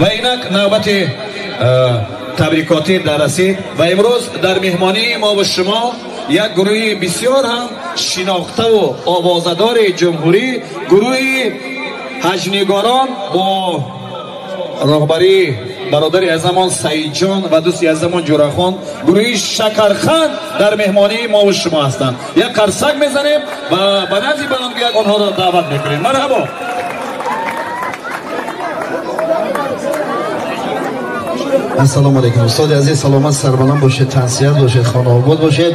Ва инак навбати табрикотӣ дар расид ва имрӯз дар меҳмонии мо ва шумо як гурӯҳи бисёр ҳам шинохтаву овозадори ҷумҳурӣ, гурӯҳи ҳаҷнигорон бо роҳбарии бародари азамон Саидҷон ва дӯсти азамон Ҷурахон, гурӯҳи Шакарханд дар меҳмонии мо ва шумо ҳастанд. Як қарсак мезанем ва ба назди баландгӯяк онҳоро даъват мекунем. Марҳабо. Ассалому алайкум устоди азиз, саломат сарбаланд бошед, тансиҳат бошед, хонаобод бошед.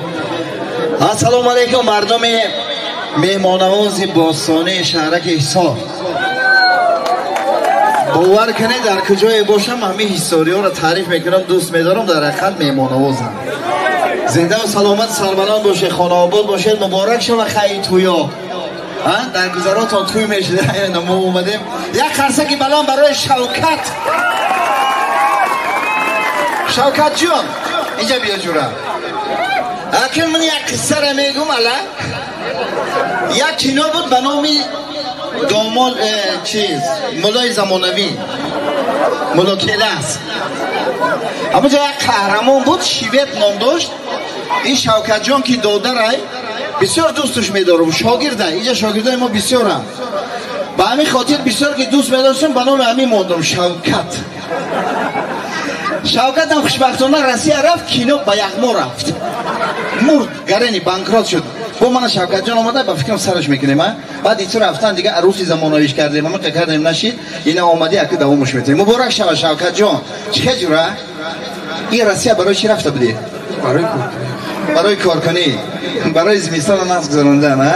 Ассалому алайкум мардуми меҳмонавози бостонии шаҳраки Ҳисор. Бовар кунед, дар куҷое бошам ҳамин ҳисориҳоро таъриф мекунам, дӯст медорам, дар ҳақиқат меҳмонавозам. Зинда ва саломат сарбаланд бошед, хонаобод бошед. Муборак шава хайр тӯё. Дар гузаротон тӯй мешуда, мо омадем. Як қарсаки баланд барои Шавкат. Шавкат ҷон, инҷа биё ҷура. Акин ман як қиссаро мегум, ала. Як кино буд ба номи домон чиз, мулои замонавӣ, муло Келас. Ҳамонҷо як қаҳрамон буд, Шивет ном дошт. Ин Шавкатҷон ки додарай, бисёр дӯсташ медорам, шогирда. Инҷа шогирдои мо бисёранд. Ба ҳамин хотир бисёр ки дӯст медоштам, ба номи ҳамин мондам, Шавкат. Шавкатам хушбахтона Россия рафт, кино ба яғмо рафт. Мурд, гарени банкрот шуд. Бо мана Шавкатҷон омада, ба фикрам сараш мекунем, а? Баъд иту рафтан дига арӯси замонавиш кардем, ама кардем нашид, ина омади аку давомаш метавем. Муборак шава Шавкатҷон. Чӣ хел ҷура? Ин Россия барои чӣ рафта будӣ? Барои коркунӣ. Барои коркунӣ. Барои зимистона наск гузарондан, а?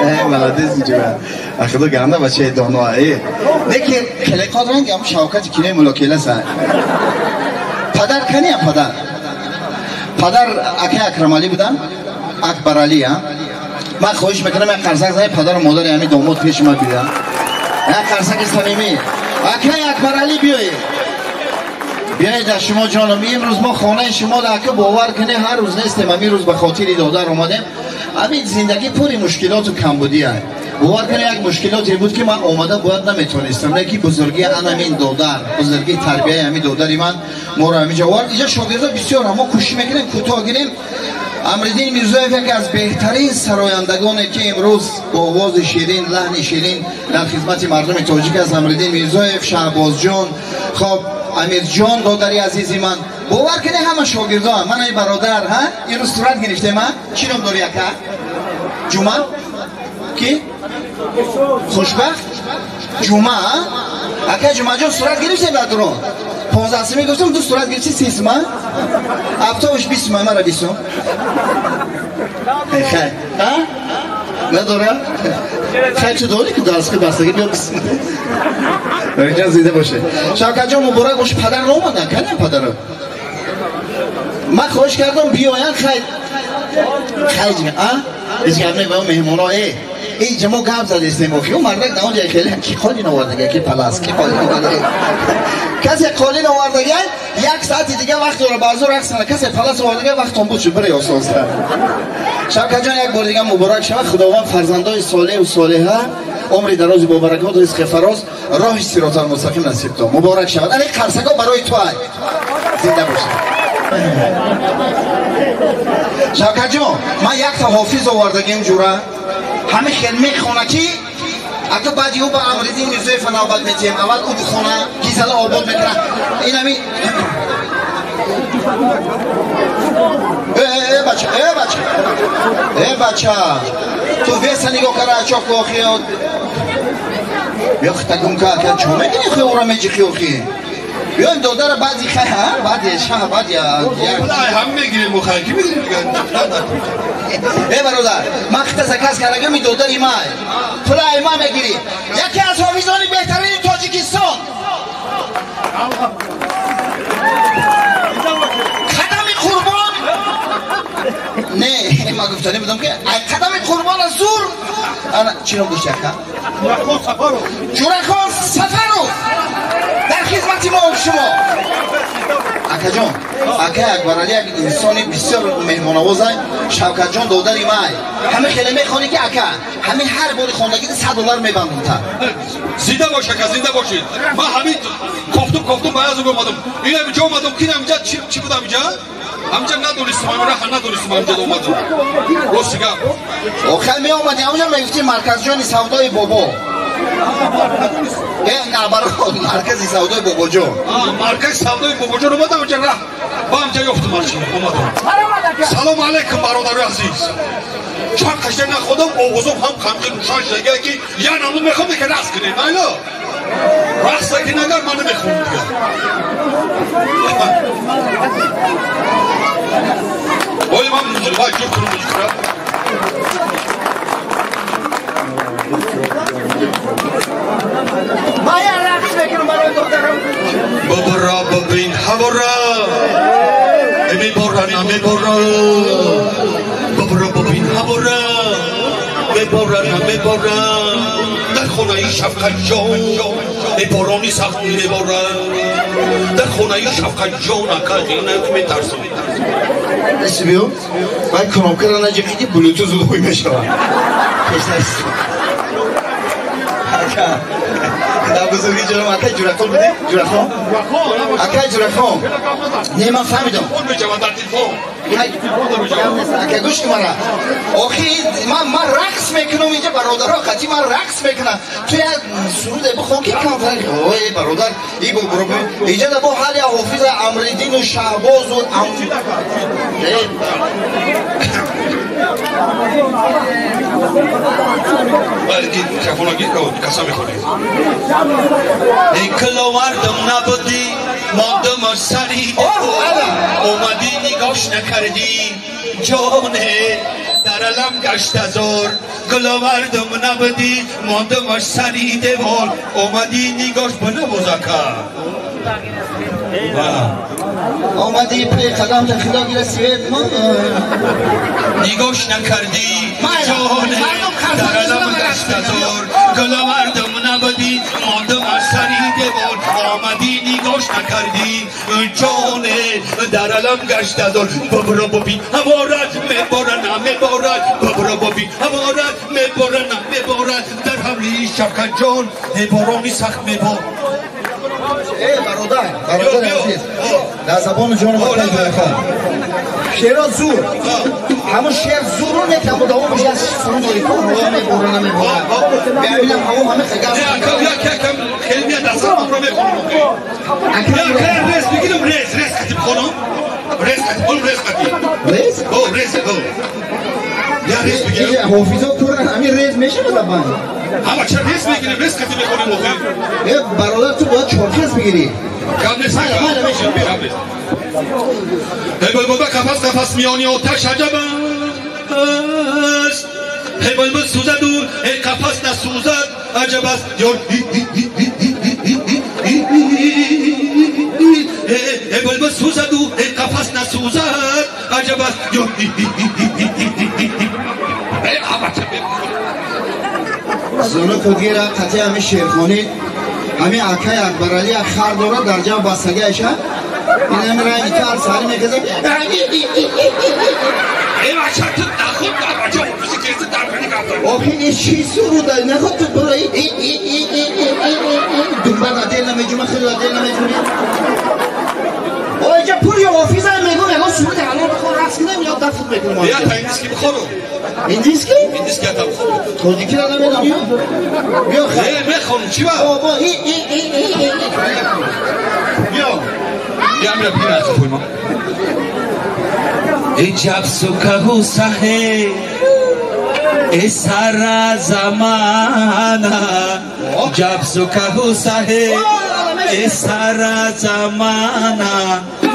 Э, молодец ҷура. Ахудо ганда бачаи доно, э. Неки хеле қод ранг ам Шавкати кинои мулокеласа. Падар кания падар? Падар акай Акрамалӣ будан? Акбаралӣ, а? Ман хоҳиш мекунам як қарсак занед падару модари ҳамин домод пеши ман биёянд. Як қарсаки самимӣ. Акай Акбаралӣ биёед. Биёед аз шумо ҷоном. Имрӯз мо хонаи шумо да ака бовар кунед ҳар рӯз нестем, ҳамин рӯз ба хотири додар омадем. Ҳамин зиндагӣ пури мушкилоту камбудӣ аст. Бовар кунед як мушкилоте буд ки ман омада бояд наметонистам, лекин бузургии анамин додар, бузургии тарбияи ҳамин додари ман моро ҳаминҷо овард. Инҷа шогирдо бисёр, мо кӯшиш мекунем кӯтоҳ гирем. Амриддин Мирзоев яке аз беҳтарин сарояндагоне ки имрӯз бо овози ширин, лаҳни ширин дар хизмати мардуми тоҷик аст. Амриддин Мирзоев, Шаҳбозҷон, хоб Амирҷон додари азизи ман. Бовар кунед ҳама шогирдоам. Ман ай бародар, ҳа? Имрӯз сурат гирифтем, ҳа? Чӣ ном дорӣ ака? Ҷума? Ки? Хушбахт? Ҷума, ҳа? Ака Ҷумаҷон сурат гирифтем дар дурон. 15 сими гуфтам, ду сурат гирифти 30 сима? Автобус 20 сима, мара 20 сум. Хай, ҳа? Надора? Хай, чӣ дорӣ ки дарс бастагӣ биё 20 сима. Инҷа зинда боше. Шавкатҷон муборак бош, падар омадан, кадам падаро? Ман хоҳиш кардам биёянд, хай. Хай ҷига, а? Ҳеҷ гап не, ба меҳмоно, э. Инҷа мо гап задистем, охи. Ӯ мардак дар он ҷо хеле ки қолин овардаги, ки палас, ки қолин овардаги. Касе қолин овардаги, як саати дига вақт дора, баъзо рақс кунад. Касе палас овардаги, вақтон буд шуд, бире осонтар. Шавкатҷон як бор дига муборак шавад. Худованд фарзандои солеҳу солеҳа, умри дарози бо баракот, ризқи фароз, роҳи сиротал мустақим насиб то. Муборак шавад. Ани қарсако барои ту ай. Зинда бошед. Шавкатҷон, ман якта ҳофиз овардагим ҷура. Ҳамин хел мехона ки ака баъди ӯ ба Амриддин Мирзоев навбат метиҳем. Аввал ӯ бихона, гизала обод мекунад. Ин ҳамин э бача, э бача, э бача, ту веса нигоҳ кара, чок охи. Биё хитагум ка, ака чо мекунӣ хи ӯра меҷихи охи? Биё ин додара баъди хай, ҳа? Баъди шаҳ, баъди ҳам мегирем, хай ки мегирем дигар. Э бародар, ман хита заказ кардагим, ин додари май. Пулай ма мегирӣ. Яке аз ҳофизони беҳтарини Тоҷикистон. Қадами Қурбон. Не, ман гуфтанӣ будам ки ай қадами Қурбон аз зур. Ана чӣ ном дошт ака? Ҷурахон Сафаров. Ҷурахон Сафаров. Дар хизмати мо шумо. Акаҷон, акай Акбарали як инсони бисёр меҳмонавозай. Шавкатҷон додари май. Ҳама хеле мехонӣ ки ака, ҳамин ҳар бори хондагида $100 мебандам та. Зинда бош ака, зинда бошед. Ман ҳамин кофтум кофтум ба язу омадам. Ина инҷо омадам, ки инҷа чӣ будам инҷа? Ҳамҷа надонистам, ҳамин раха надонистам, ҳамҷа омадам. Рости гап. Охир меомадӣ, ҳамҷа мегуфтӣ марказҷони савдои бобо. На, баро, маркази савдои бобоҷон. Маркази савдои бобоҷон омадам инҷа раҳ. Ба ҳамҷа ёфтам омадам. Салом алейкум бародари азиз. Чанд қашта находам, овозам ҳам қамқи рӯшан шуда ки я намуд мехоҳам ки рақс кунем, айно. Рақс ки нагар ман намехоҳам дигар. Оли ман музыка ҷур кунам музыка. Мая рақс мекунам барои духтарам. Бобора бибин ҳавора, мебора намебора. Бобора бибин ҳавора, мебора намебора. Дар хонаи Шавкатҷон борони сахт мебора. Дар хонаи Шавкатҷон ака метарсам. Биё, вай кнопкаро наҷиқӣ ки блютуз ӯй мешавад. Ака, дар бузурги ҷонам ака Ҷурахон будӣ? Ҷурахон? Ака Ҷурахон. Не, ман фаҳмидам. Ака гӯш кун мара. Охи ман рақс мекунам инҷа бародаро, қатъи ман рақс мекунам. Ту як суруде бихон ки камтар. Ой бародар, и бобуро инҷа да бо ҳар як ҳофиза Амриддину Шаҳбозу Балки микрофона гир, каса мехонед. Эй киловардам набудӣ, мондам аз сари омадӣ нигош накардӣ, ҷоне дар алам гашта зор. Гуловардам набудӣ, мондам аз сари девор, омадӣ нигош бинавоз ака. Омадӣ пей қадам та худо гира свет нигош накардӣ, ҷоне дар алам гашта зор. Гуловардам набудӣ, мондам аз сари девор, омадӣ нигош накардӣ, ҷоне дар алам гашта зор. Бобуро бобин ҳаворат мебора намеборад, бобуро бобин ҳаворат мебора намеборад. Дар ҳавлии Шавкатҷон борони сахт мебор. Эй бародар, бародари азиз, дар забони ҷони ватан Ҷурахон шеъро зур, ҳамон шеър зуру не ки давомаш аз суруд дорӣ ки мебора намебора. Бибинам ҳамон ҳама хагар. Хеле меяд дастамро мехонам. Рез бигирам, рез, рез қатӣ бихонам. Рез қатӣ, бихонам рез қатӣ. Рез? О, рез, о. Я рез бигирам. Ҳофизо пурра ҳамин рез мешавад забон. Ҳама ча рез мегирем, рез қатӣ мехонем охир. Э, бародар, ту бояд чорхез бигирӣ. Гап нест, гап нест. Эй булбул ба қафас қафас миёни оташ аҷаб аст. Эй булбул сӯзаду эй қафас насӯзад аҷаб аст. Ёр эй булбул сӯзаду эй қафас насӯзад аҷаб аст. Ёр эй абача зону худгира қатъи ҳамин шеърхонӣ ҳамин акай Акбарали як хар дорад дар ҷав бастагиаша. Ин ҳамин ранги тар сари меказад. Эй бача ту наход бача ҳофизи кези дар кани гап. Охи ин чӣ суруда? Наход ту барои думба да дел намеҷума, хеле да дел намеҷуми. О инҷа пури ҳофиза мегӯм ягон суруди ҳалол бихон рақс кунем ё дафт мекунем. Я та индиски бихонам. Индиски? Индиски ята бихонам. Тоҷикиро намедонӣ? Биё хай. Э мехонам чӣ ба? Бобо и и и и биё. Я мира бигир аз пойма. Эй ҷаб сукаҳу саҳе э сара замана, ҷаб сукаҳу саҳе э сара замана,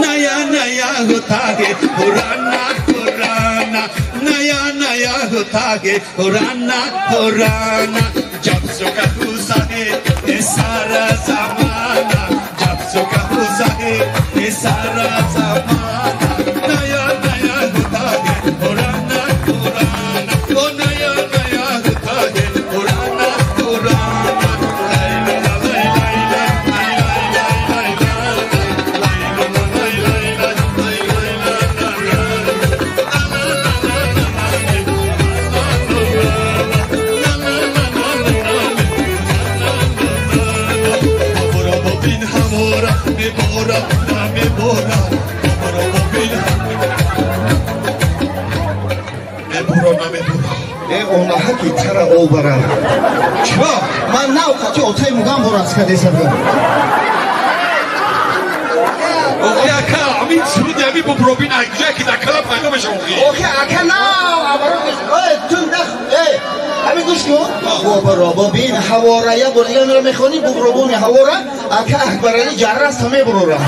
ная ная होता है पुराना पुराना, नया नया होता है पुराना पुराना, जब सुकहू साहे ये सारा जमाना, जब सुकहू साहे ये सारा जमाना, नया नया होता है पुराना पुराना, वो नया नया होता है पुराना पुराना। लाई ला लाई लाई लाई लाई लाई लाई लाई लाई लाई लाई। Онаҳаки тара обара. Чиба? Ман навқати отаи мугам борас кадесадам. Охи ака, амин суруди ами бубробин айкуҷае ки дар кала пайдо мешава охи. Охи ака нав абаро э ту нах э ҳамин гӯш кун. Бубробин ҳавора я бор дигар мера мехонӣ бубробони ҳавора ака Акбарали ҷарраста мебурора.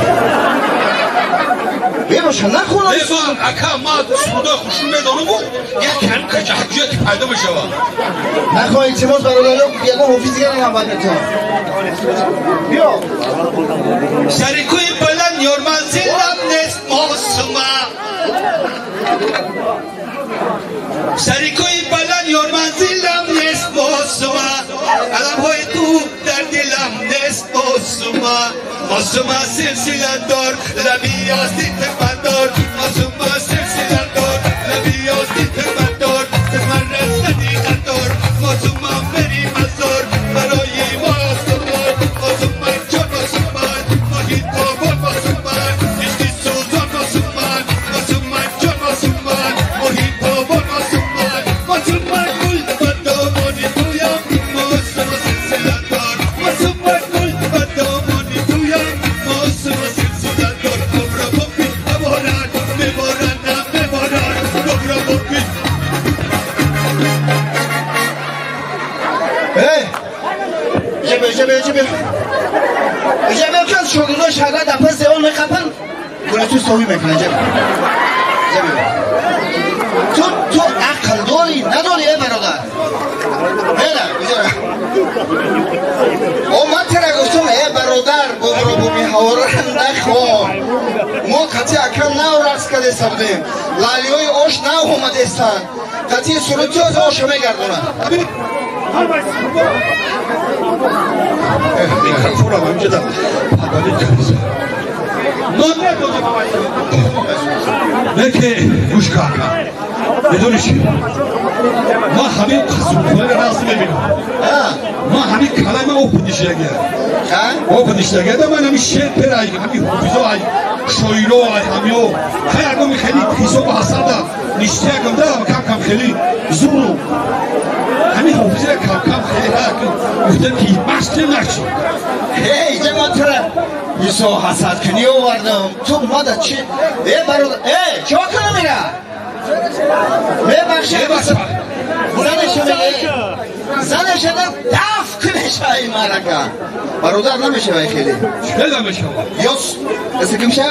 Бебоша нахонам. Бебан ака ман сурудои хушрӯ медонаму як ҳамин каҷаҳаҷое ки пайдо мешава. Нахоҳ илтимос бародаро ягон ҳофиз дигар навбат метавон. Биё. Сари кӯи баланд ёр манзилам нест мосума. Сари кӯи баланд ёр манзилам нест мосума. Аламҳои ту дар дилам нест мосума. Мосума силсиладор лаби озди тимадор. Мосума силсиладор лаби озди тимадор. Тимарасади қатор мосума бери мазор барои мо осумор. Мосума ҷон мосума моҳи тобон мосума ишқи сӯзон мосума. Мосума ҷон мосума моҳи тобон мосума. Мосума гул ба домони туям мосума силсиладор. Мосума гул ба домони туям мосума силсиладор. Бубробоби ҳаворан меборан меборан бубробоби. Эй! Иҷа биё, иҷа биё. Иҷа биё ки аз шогирдои шаҳра дар пас девон мехапанд, гулату соҳӣ мекунанд. Иҷа биё. Иҷа биё. Ту ақл дорӣ, надорӣ, э бародар? Бела, иҷа. О ман тара гуфтам, э бародар, бубробоми ҳавора нахон. Мо қатъи акам нав рақс кардеста будем. Лалиҳои ош нав омадестанд. Қатъи сурати оз оша мегардонанд. Микрофонам ҳаминҷа дар падалӣ кардеса. Неке гӯш ка ака. Медонӣ чӣ? Ман ҳамин қасрхонаро рақс мебинам. Ман ҳамин калаи ман опудишдагия. Опудишдагия. Да ман ҳамин шер пер ай, ҳамин ҳофизо ай, шоиро ай, ҳамиё. Хай ягон хеле ҳисобу ҳасада ништиягам да кам кам хеле зуру. ҳамин ҳофиза кам кам хеле гуфтам ки машти наши. Эй, иҷа ман тура ҳисоб ҳасад кунӣ овардам. Ту мада чи? Э бародар, э чико кунам ира? Мебахшед. Занеша даф кунеша ин марака. Бародар намешавай хеле. Чӣ намешава? Ё исикимша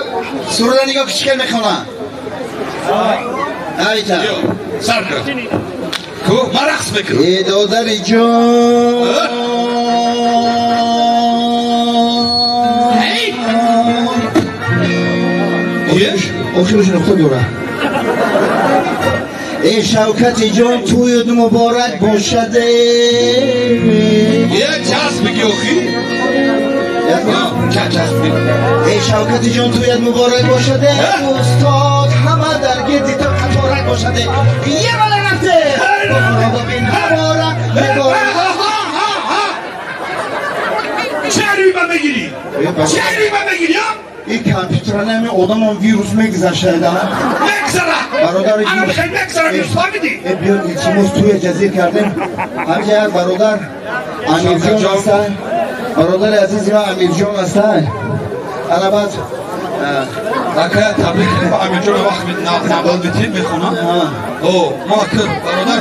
суруда нигоҳ чӣ хел мехонам. Айта. Сар кун. Ку ман рақс мекунам. Э додари ҷон. Охираш нуқта дора. Эй Шавкати ҷон тӯят муборак бошад. Як час бигӣ охи. Эй Шавкати ҷон тӯят муборак бошад. Устод ҳама дар гирди ту қаторак бошад. Е бала рафте. Бобин ҳавора меборад. Чӣ рӯй ба мегирӣ? Чӣ рӯй ба мегирӣ? Ин компютера нами одамон вирус мегузаштайда. Мегузара. Бародар ана мехоҳӣ мегузара вирус фаҳмидӣ? Э биё илтимос туя ҷазир кардем. Ҳамҷа як бародар Амирҷон ҳастанд. Бародари азизи ман Амирҷон ҳастанд. Ана баъд ака табрик ба Амирҷон вақт навбат метиҳем мехонам. О мо ака бародар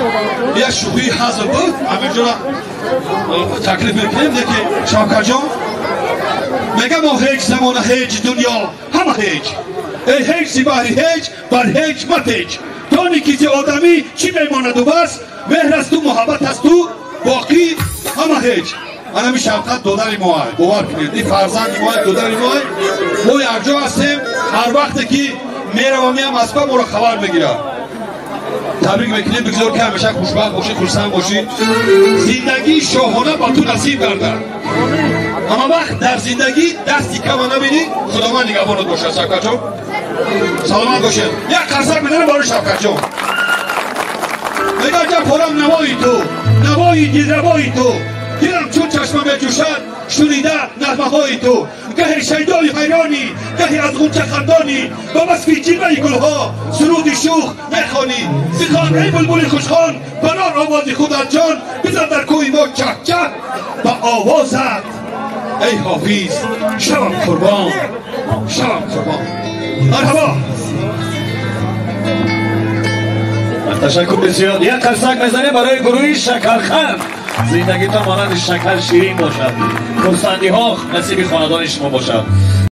як шӯхии ҳазл буд. Амирҷона таклиф мекунем леки Шавкатҷон мегам мо ҳеҷ замона ҳеҷ дунё ҳама ҳеҷ. Эй ҳеҷ зи баҳри ҳеҷ бар ҳеҷ матеҷ. Дони ки зи одамӣ чӣ мемонаду бас, меҳр асту муҳаббат асту боқӣ ҳама ҳеҷ. Анами Шавкат додари мо ай, бовар кунед, ин фарзанди мо ай, додари мо ай. Мо якҷо ҳастем, ҳар вақте ки меравам меам Москва моро хабар мегирад. Табрик мекунем, бигзор ки ҳамеша хушбахт бошӣ, хурсанд бошӣ. Зиндагии шоҳона ба ту насиб гардад. Ҳама вақт дар зиндагӣ дасти кама набинӣ, Худованд нигаҳбонат бошад, Шавкатҷон. Саломат бошед. Як қарсак мезанем барои Шавкатҷон. Мегӯяд ҷа порам навои ту, навои дилрабои ту. Дилам чун чашм чашма меҷӯшад шунида нағмаҳои ту, гаҳи шайдои ҳайронӣ, гаҳи аз ғунча хандонӣ, ба васфи ҷилваи гулҳо суруди шӯх мехонӣ. Зихон эй булбули хушхон, барор овози худ аз ҷон, бизан дар кӯи мо чах-чах ба овозат. Эй ҳофиз, шавам қурбон, шавам қурбон. Марҳабо. Ташаккур бисёр. Як қарсак мезанем барои гурӯҳи Шакарханд. Зиндагитон монанди шакар ширин бошад, хурсандиҳо насиби хонадони шумо бошад.